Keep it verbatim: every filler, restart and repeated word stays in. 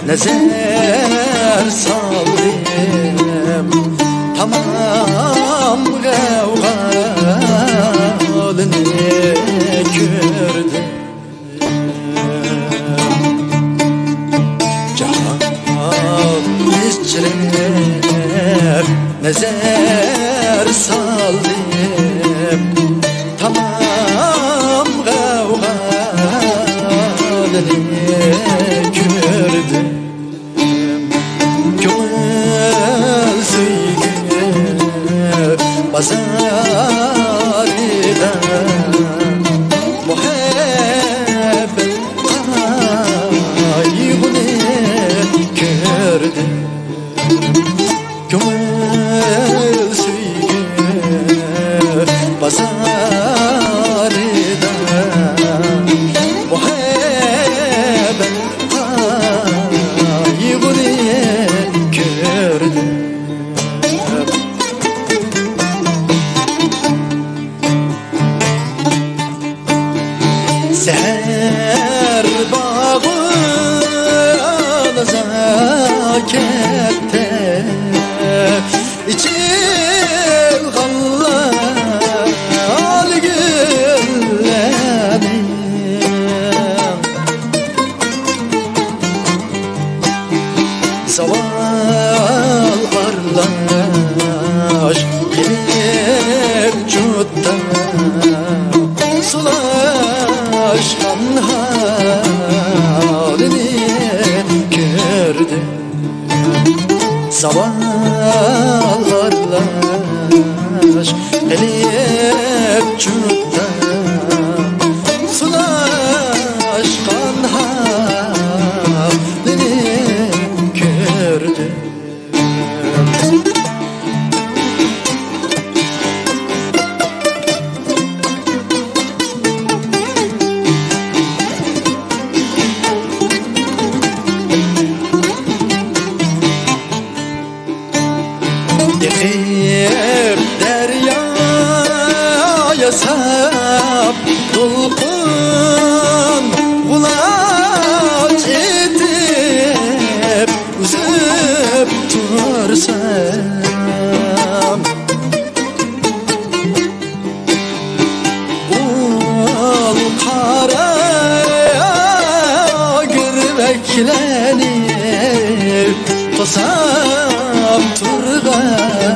نەزەر سالدىم، تامام غەۋغالىنى كۆردۈم. جاھان ئىچرە نەزەر سالدىم، تامام غەۋغالىنى كۆردۈم. كۆڭۈل سۆيگۈ بازارىدا مۇھەببەت قايغۇنى كۆردۈم. كۆڭۈل سۆيگۈ بازارىدا مۇھەببەت قايغۇنى كۆردۈم. سەھەر باغۇ نازاكەتتە ئېچىلغانلار گۈللەرنىڭ زاۋال ئارىلاش قىلىپ جۇتتا سۇلاشقان ھالىنى كۆردۈم. زاۋال ئارىلاش قىلىپ جۇتتا سۇلاشقان ھالىنى كۆردۈم. ئېقىپ دەريا ياساپ، دولقۇن غۇلاچ ئېتىپ ئۈزۈپ تۇرسام، ئۇل قارا گۈرۋەكلەرنى توساپ تۇرغان